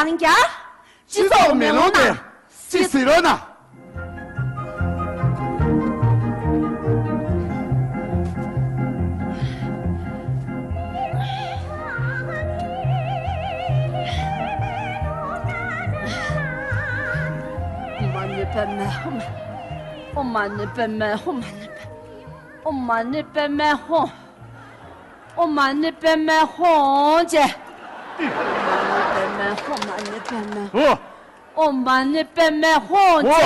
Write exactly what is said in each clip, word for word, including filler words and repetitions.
ཡང་བསྐྱར། སྤྱི་ཚོགས་མེ་ལོང་དེ་ཅི་ཟེར་རོ་ན། ཨོཾ་མ་ཎི་པདྨེ་ཧཱུྃ། ཨོཾ་མ་ཎི་པདྨེ་ཧཱུྃ། ཨོཾ་མ་ཎི་པདྨེ་ཧཱུྃ། ཨོཾ་མ་ཎི་པདྨེ་ཧཱུྃ་ཅེས། ཨོཾ་མ་ཎི་པདྨེ་ཧཱུྃ། ཨོཾ་མ་ཎི་པདྨེ་ཧཱུྃ། ཨོ། ཨོཾ་མ་ཎི་པདྨེ་ཧཱུྃ་ཨོ། ཅེས།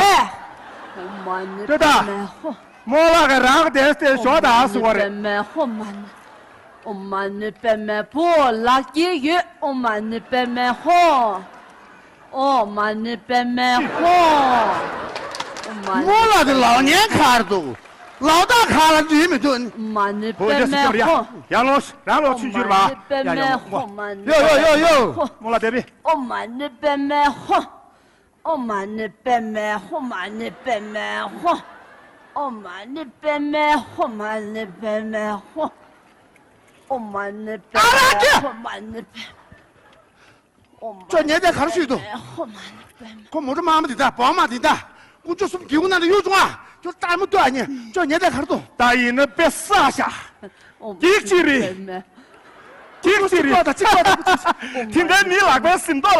ཨོཾ་མ་ཎི་ལྟོས་དང་། པདྨེ་ཧཱུྃ། རྨོ་ལགས་ཀྱིས་རང་དེ་དེ་ཞོག་དང་ཟེར་བ་རེད། ཨོཾ་མ་ཎི་པདྨེ་ཧཱུྃ། མ་ཎི། ཨོཾ་མ་ཎི་པདྨེ། བུ་ལགས་ཀྱི་ཡོད། ཨོཾ་མ་ཎི་པདྨེ་ཧཱུྃ། ཨོཾ་མ་ཎི་པདྨེ་ཧཱུྃ། ཨོཾ་མ་ཎི། རྨོ་ལགས་དེ་ལག་ཉན་ག་རེ་འདུག་ལག་རྟགས་ག་ལ་འདྲིས་མི་འདུག་ཨོཾ་མ་ཎི་པདྨེ་ཧཱུྃ། ཡར་ལོངས། རང་ལོག་ཆུང་ཆུང་རེད་པ། ཡ་ཡ། ཨོཾ་མ་ཎི་པདྨེ་ཧཱུྃ། ཡོ་ཡོ་ཡོ་ཡོ། རྨོ་ལགས་དེ་བི། ཨོཾ་མ་ཎི་པདྨེ་ཧཱུྃ། ཨོཾ་མ་ཎི་པདྨེ་ཧཱུྃ། མ་ཎི་པདྨེ་ཧཱུྃ། ཨོཾ་མ་ཎི་པདྨེ་ཧཱུྃ། མ་ཎི་པདྨེ་ཧཱུྃ། ཨོཾ་མ་ཎི་པདྨེ་ཧཱུྃ། མ་ཎི་པདྨེ། ཨོཾ་མ་ཅོ་ཉེ་དེ་ག་རེ་ཞུས་འདུག་ཧཱུྃ། མ་ཎི་པདྨེ། ཁོ་མོ་ཊ་དམར་མོ་དེ་འདྲ་སྦོམ་མ་དེ་འདྲ། དཀོན་མཆོག་གསུམ་སྒེའུ་ཁུང་ནང་ལ་གཡུག་བྱུང་ཨ། ཁྱོད་ལྟད་མོ་ལྟོས་ཨ་ཉེ། ཅོ་ཉེ་དེ་ག་རེ་འདུག་ད་ཡིན་ན་དཔེ་བསགས་ཤག་ཨོཾ་མ་ཎི་པདྨེ། གཅིག་གཅིག་རེད། གཅིག་གཅིག་རེད། གཅིག་གཅིག་རེད། དེ་འདྲའི་མི་ལག་པའི་ཟིན་ཏོ་ལ།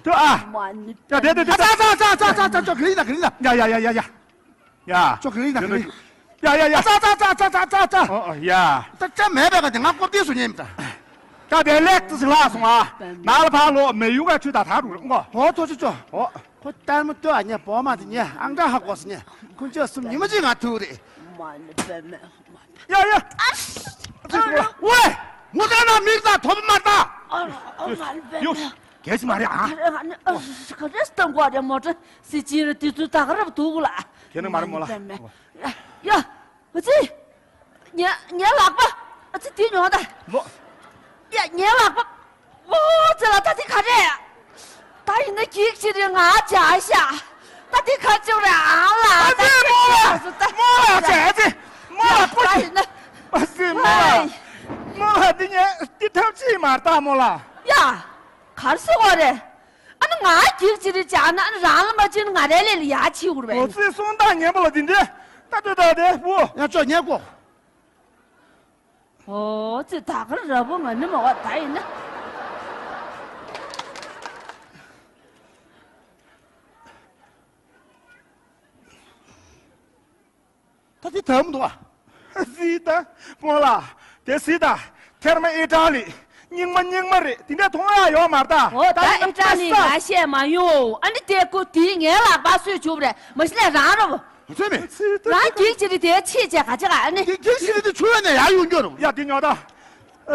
ལྟོས་ཨ། ཨོཾ་མ་ཎི་པདྨེ། ཡ་དེ་དེ་དེ། ཨ་ཙ་ཙ་ཙ་ཙ་ཙ་ཙ། ཅོ་ག་རེ་ཡིན་ན་ག་རེ་ཡིན་ན། ཡ་ཡ་ཡ་ཡ་ཡ། ཡ། ཅོ་ག་རེ་ཡིན་ན་ག་རེ་ཡིན། ཡ་ཡ་ཡ། ཨ་ཙ་ཙ་ཙ་ཙ་ཙ་ཙ། ཨོ་ཨོ་ཡ། ད་ཅག་མེད་པའི་ཀ་དེ་ང་ཀོ་བདེ་སུ་ཉན་མི་ད། ད་དེ་ལེགས་ཏུ་ལྷག་སོང་ཨ། ནང་ལ་ཕར་ལོག་མེ་ཡུག་ག་ཆུ་ད་ཐག་རུ་རེ་ངོ་། ཨོ་ཐོ་ཅི་ཅོ། ཨོ། ཁོ་ལྟད་མོ་ལྟོས་ཨ་ཉེ་སྦོམ་མ་དེ་ཉེ་ཨང་གྲངས་ཧ་གོ་སོང་ཉེ། དཀོན་མཆོག་གསུམ་ཉི་མ་གཅིག་ང་ཐུག་རེད། ཨོཾ་མ་ཎི་པདྨེ། ཡ་ཡ། ཨ་ཤ། ཝེ། མོ་ད་ན་མིག་ད་ཐོབ་མ་ད། ཨོཾ་མ་ཎི་པདྨེ། གལ་སྲིད་མ་རེད་ཨ། ག་རེ་ཨ་ནི་ཨ་ཤ་ག་རེ་སྟོན་གོ་རེད་མོ་ཊ་སི་ཅི་རེད་དེ་ཚོ་ད་ག་རབ་འདུག་ལ། ཁྱེད་ནི་མ་རེད་མོ་ལ། ཡ་ཡ། ཨ་ཙི། ངའི་ངའི་ལག་པ། ཨ་ཙི་དེ་ཉོ་ད། མོ། ཡ་ངའི་ལག་པ། ཨོ་ཙི་ལ་ད་དེ་ག་རེད། ད་ཡིན་ན་གིག་ཅི་རེད་ང་བྱ་ཤ། ད་དེ་ག་ཅི་རེད་ཨང་ལ། ཨ་ཙི་མོ་ལ། མོ་ལ་བྱ་ཨ་ཙི། མོ་ལ་ཀོ་ཅི། ད་ཡིན་ན། ཨ་ཙི་མོ་ལ། ཧའི། མོ་ལ་འདི་ངས་འདི་ཐབས་ཅིག་མ་ལྟ་མོ་ལ། ཡ། ག་རེ་ཟེར་བ་རེད། ཨ་ནི་ང་གིག་ཅི་རེད་བྱ་ན་ཨ་ནི་རང་ལ་མ་བྱིན་ང་རའི་ལས་ལ་ཡ་ཕྱི་འུར་བས། ཨོ་ཙི་གསུང་སྟངས་ངན་པ་ལ་འདི་འདྲས་ད་ལྟོས་ད་དེ་བུ། ཡ་ཅོ་ཉལ་གོ། ཨོ་ཙི་ད་གར་ར་བུ་ང་ནི་མ་བ་ད་ཡིན་ན། ད་དེ་དམ་འདུག་ཨ། སི་ད། སྨོན་ལགས། དེ་སི་ད། ཐེར་མ་ཨི་ཏྲ་ལི། རྙིང་མ་རྙིང་མ་རེད་དེ་འདྲ་མཐོང་ཡ་ཡོད་མ་རེད་ད། ཨོ་ད་ཨི་ཏྲ་ལི་ང་བཤད་མ་ཡོང་ཨ་ནི་དེ་ཀོ་དེ་ངའི་ལག་པ་སུས་བྱུག་རེད་མ་གཞི་ལས་རང་རོ། ཚོད་མེད། རང་གིས་ཅི་རེད་དེ་ཕྱིས་བྱས་ག་ཅི་ག་ཨ་ནི། དེ་གིས་ཅི་རེད་དེ་ཆུ་བ་ནས་ཡར་ཡོང་རྒྱུ་རོ། ཡ་དེ་ཉོ་ད། ཨ་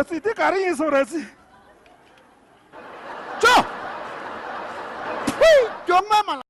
ཙི་དེ་ག་རེ་ཡིན་སོང་རེད་ཙི། ཅོ། ཕུའི་མགྱོགས་མ་མ་ལ།